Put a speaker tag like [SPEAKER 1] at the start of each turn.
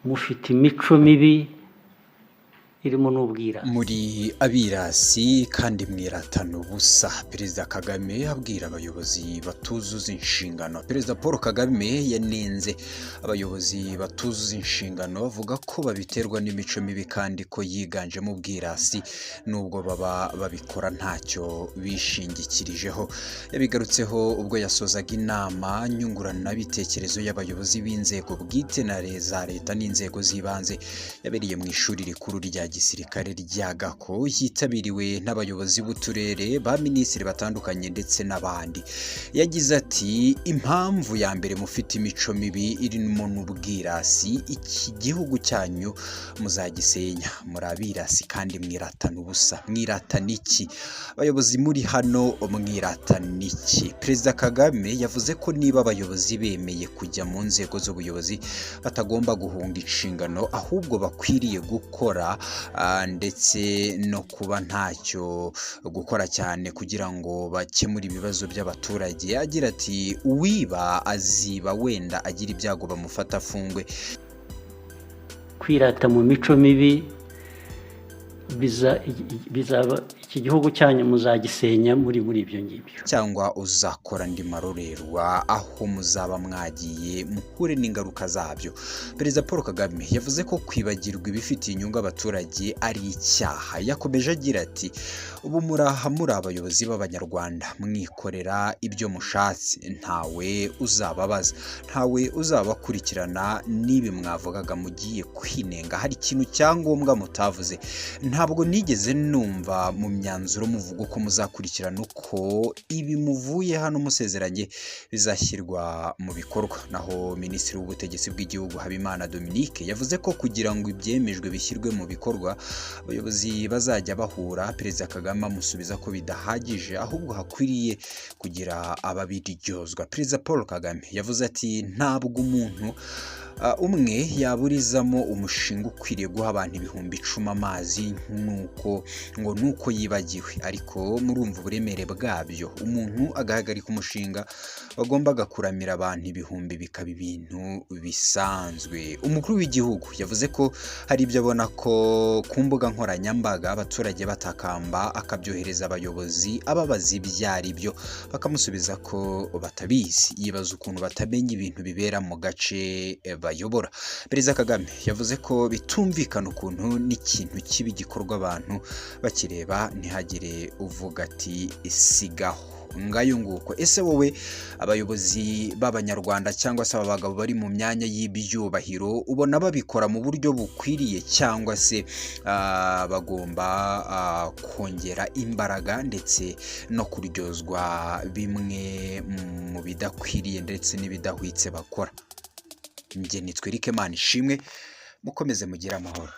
[SPEAKER 1] Mufite imico mibi irimo n'ubwirasi.
[SPEAKER 2] Muri abirasi kandi mwiratana ubusa. Perezida Kagame abwira abayobozi batuzuza inshingano. Perezida Paul Kagame yanenze abayobozi batuzuza inshingano, avuga ko babiterwa n'imico mibi kandi ko yiganjemo ubwirasi, nubwo baba babikora ntacyo bishingikirijeho. Yabigarutseho ubwo yasozaga inama nyunguranabitekerezo y'abayobozi b'inzego bwite na za leta n'inzego z'ibanze, yabereye mu ishuri rikuru rya gisirikare rya Gako, yitabiriwe n'abayobozi b'uturere, ba minisitiri batandukanye ndetse n'abandi. Yagize ati: "Impamvu ya mbere mufite imico mibi irimo n'ubwirasi, iki gihugu cyanyu muzagisenya. Muri abirasi kandi mwiratana ubusa." Mwiratana iki? Abayobozi muri hano mwiratana iki? Perezida Kagame yavuze ko niba abayobozi bemeye kujya mu nzego z'ubuyobozi batagomba guhunga inshingano, ahubwo bakwiriye gukora ndetse no kuba ntacyo gukora cyane kugira ngo bakemure ibibazo by'abaturage. Agira ati: "Uwiba aziba, wenda agira ibyago bamufata afungwe."
[SPEAKER 1] Kwirata mu mico mibi bizaba iki gihugu cyanyu muzagisenya muri ibyo ngibyo.
[SPEAKER 2] Cyangwa uzakora andi marorerwa, aho muzaba mwagiye muhure n'ingaruka zabyo. Perezida Paul Kagame yavuze ko kwibagirwa ibifitiye inyungu abaturage ari icyaha. Yakomeje agira ati: "Ubu muraha muri abayobozi b'Abanyarwanda, mwikorera ibyo mushatse, ntawe uzababaza, ntawe uzabakurikirana. N'ibi mwavugaga mugiye kwinenga, hari ikintu cyangombwa mutavuze. Ntabwo nigeze numva mu myanzuro muvuga uko muzakurikirana uko ibi muvuye hano musezeranye bizashyirwa mu bikorwa." Naho Minisitiri w'Ubutegetsi bw'Igihugu, Habimana Dominique, yavuze ko kugira ngo ibyemejwe bishyirwe mu bikorwa abayobozi bazajya bahura. Perezida Kagame amusubiza ko bidahagije, ahubwo hakwiriye kugira ababiryozwa. Perezida Paul Kagame yavuze ati: "Ntabwo umuntu umwe yaburizamo umushinga ukwiriye guha abantu 10,000 amazi nuko ngo nuko yibagiwe." Ariko murumva uburemere bwabyo, umuntu agahagarika umushinga wagombaga kuramira abantu ibihumbi, bikaba ibintu bisanzwe. Umukuru w'igihugu yavuze ko hari ibyo abona ko ku mbuga nkoranyambaga abaturage batakamba, akabyohereza abayobozi ababaza ibyo ari byo, bakamusubiza ko batabizi. Yibaza ukuntu batamenya ibintu bibera mu gace bayobora. Perezida Kagame yavuze ko bitumvikana ukuntu n'ikintu kibi gikorwa abantu bakireba, ntihagire uvuga ati sigaho. Ngayo nguko. Ese wowe, abayobozi b'Abanyarwanda cyangwa se aba bagabo bari mu myanya y'ibyubahiro, ubona babikora mu buryo bukwiriye, cyangwa se bagomba kongera imbaraga ndetse no kuryozwa bimwe mu bidakwiriye ndetse n'ibidahwitse bakora? Njye nitwa Eric Manishimwe, mukomeze mugire amahoro.